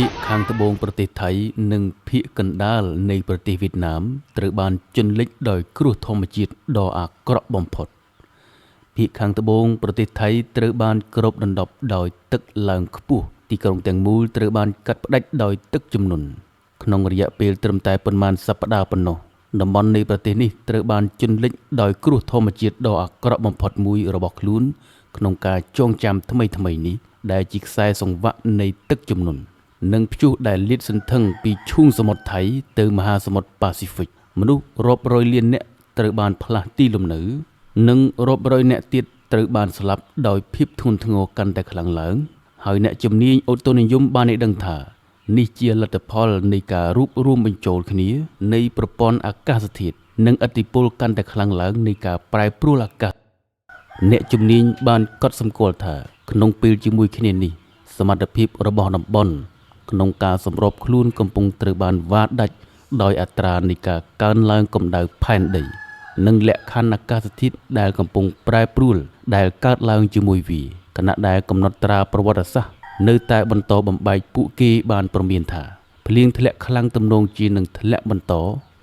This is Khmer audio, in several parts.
ភាគខាងត្បូងប្រទេសថៃ និងភាគកណ្ដាលនៃប្រទេសវៀតណាមត្រូវបានជន់លិចដោយគ្រោះធម្មជាតិដ៏អាក្រក់បំផុតភាគខាងត្បូងប្រទេសថៃត្រូវបានគ្របដណ្ដប់ដោយទឹកឡើងខ្ពស់ទីក្រុងទាំងមូលត្រូវបានកាត់ផ្តាច់ដោយទឹកជំនន់ក្នុងរយៈពេលត្រឹមតែប៉ុន្មានសប្តាហ៍ប៉ុណ្ណោះតំបន់នៃប្រទេសនេះត្រូវបានជន់លិចដោយគ្រោះធម្មជាតិដ៏អាក្រក់បំផុតមួយរបស់ខ្លួនក្នុងការចងចាំថ្មីៗនេះដែលជាខ្សែសង្វាក់នៃទឹកជំនន់និងព្យុះដែលលាតសន្ធឹងពីឈូងសមុទ្រថៃទៅមហាសមុទ្រប៉ាស៊ីហ្វិកមនុស្សរាប់រយលាននាក់ត្រូវបានផ្លាស់ទីលំនៅនិងរាប់រយនាក់ទៀតត្រូវបានស្លាប់ដោយភាពធ្ងន់ធ្ងរកាន់តែខ្លាំងឡើងហើយអ្នកជំនាញឧតុនិយមបានឲ្យដឹងថានេះជាលទ្ធផលនៃការរួបរួមបញ្ចូលគ្នានៃប្រព័ន្ធអាកាសធាតុនិងឥទ្ធិពលកាន់តែខ្លាំងឡើងនៃការប្រែប្រួលអាកាសអ្នកជំនាញបានកត់សម្គាល់ថាក្នុងពេលជាមួយគ្នានេះសមត្ថភាពរបស់តំបន់ក្នុងការសម្របខ្លួនកំពុងត្រូវបានវ៉ាដាច់ដោយអត្រានៃការកើនឡើងកម្ដៅផែនដីនិងលក្ខខណ្ឌអាកាសធាតុដែលកំពុងប្រែប្រួលដែលកើតឡើងជាមួយវាខណៈដែលកំណត់ត្រាប្រវត្តិសាស្ត្រនៅតែបន្តបំបែកពួកគេបានព្រមានថាភ្លៀងធ្លាក់ខ្លាំងទំនងជានឹងធ្លាក់បន្ត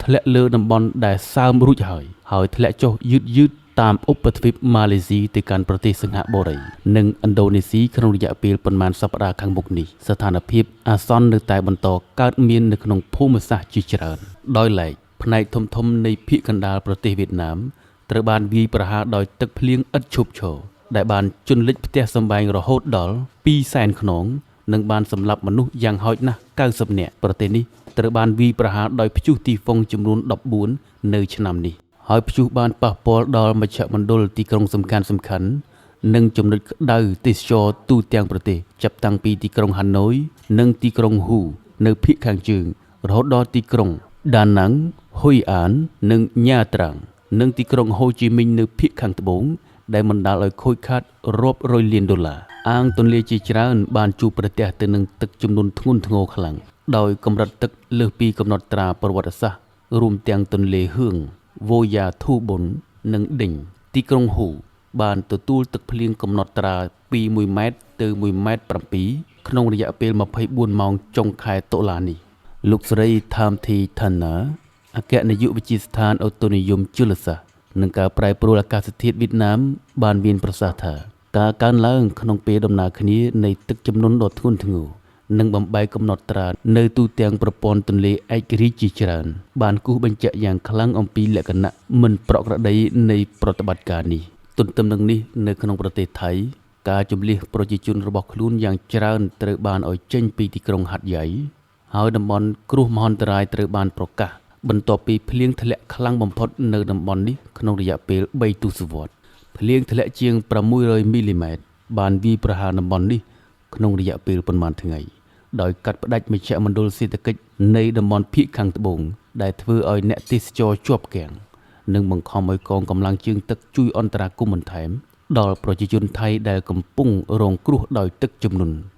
ធ្លាក់លើតំបន់ដែលសើមរួចហើយហើយធ្លាក់ចុះយឺតៗតាមឧបទ្វីបម៉ាឡេស៊ីទៅកាន់ប្រទេសសិង្ហបុរីនិងឥណ្ឌូនេស៊ីក្នុងរយៈពេលប៉ុន្មានសប្តាហ៍ខាងមុខនេះស្ថានភាពអាសន្ននៅតែបន្តកើតមាននៅក្នុងភូមិសាស្ត្រជាច្រើនដោយឡែកផ្នែកធំៗនៃភាគកណ្ដាលប្រទេសវៀតណាមត្រូវបានវាយប្រហារដោយទឹកភ្លៀងឥតឈប់ឈរដែលបានជន់លិចផ្ទះសម្បែងរហូតដល់200,000ខ្នងនិងបានសម្លាប់មនុស្សយ៉ាងហោចណាស់90នាក់ប្រទេសនេះត្រូវបានវាយប្រហារដោយព្យុះទីហ្វុងចំនួន14នៅឆ្នាំនេះហើយព្យុះបានប៉ះពាល់ដល់មជ្ឈមណ្ឌលទីក្រុងសំខាន់ៗនិងចំណុចក្តៅទេសចរទូទាំងប្រទេសចាប់តាំងពីទីក្រុងហាណូយនិងទីក្រុងហ៊ូនៅភាគខាងជើងរហូតដល់ទីក្រុងដាណាំងហ៊ុយអាននិងញ៉ាត្រាំងនិងទីក្រុងហូជីមីញនៅភាគខាងត្បូងដែលបណ្ដាលឲ្យខូចខាតរាប់រយលានដុល្លារអាងទន្លេជាច្រើនបានជួបប្រទះទៅនឹងទឹកជំនន់ធ្ងន់ធ្ងរខ្លាំងដោយកម្រិតទឹកលើសពីកំណត់ត្រាប្រវត្តិសាស្ត្ររួមទាំងទន្លេហឿងវ៉ូយ៉ាធូប៊ុននិងដេញទីក្រុងហ៊ូបានទទួលទឹកភ្លៀងកំណត់ត្រាពី1ម៉ែត្រទៅ1ម៉ែត្រ7ក្នុងរយៈពេល24ម៉ោងចុងខែតុលានេះលោកស្រីថាមធីឋាណាអគ្គនាយកវិទ្យាស្ថានឧតុនិយមជលសាស្ត្រនិងការប្រែប្រួលអាកាសធាតុវៀតណាមបានមានប្រសាសន៍ថាការកើនឡើងក្នុងពេលដំណើរគ្នានៃទឹកជំនន់ដ៏ធ្ងន់ធ្ងរនិងបំបែកកំណត់ត្រានៅទូទាំងប្រព័ន្ធទន្លេឯករាជ្យជាច្រើនបានគូសបញ្ជាក់យ៉ាងខ្លាំងអំពីលក្ខណៈមិនប្រក្រតីនៃប្រតិបត្តិការនេះទន្ទឹមនឹងនេះនៅក្នុងប្រទេសថៃការជម្លៀសប្រជាជនរបស់ខ្លួនយ៉ាងច្រើនត្រូវបានឲ្យចេញពីទីក្រុងហាត់យ៉ៃហើយតំបន់គ្រោះមហន្តរាយត្រូវបានប្រកាសបន្ទាប់ពីភ្លៀងធ្លាក់ខ្លាំងបំផុតនៅតំបន់នេះក្នុងរយៈពេល3ទសវត្សរ៍ភ្លៀងធ្លាក់ជាង600មីលីម៉ែត្របានវាយប្រហារតំបន់នេះក្នុងរយៈពេលប៉ុន្មានថ្ងៃដោយកាត់ផ្តាច់មជ្ឈមណ្ឌលសេដ្ឋកិច្ចនៃតំបន់ភាគខាងត្បូងដែលធ្វើឲ្យអ្នកទេសចរជាប់គាំងនិងបង្ខំឲ្យកងកម្លាំងជើងទឹកជួយអន្តរាគមន៍បន្ថែមដល់ប្រជាជនថៃដែលកំពុងរងគ្រោះដោយទឹកជំនន់។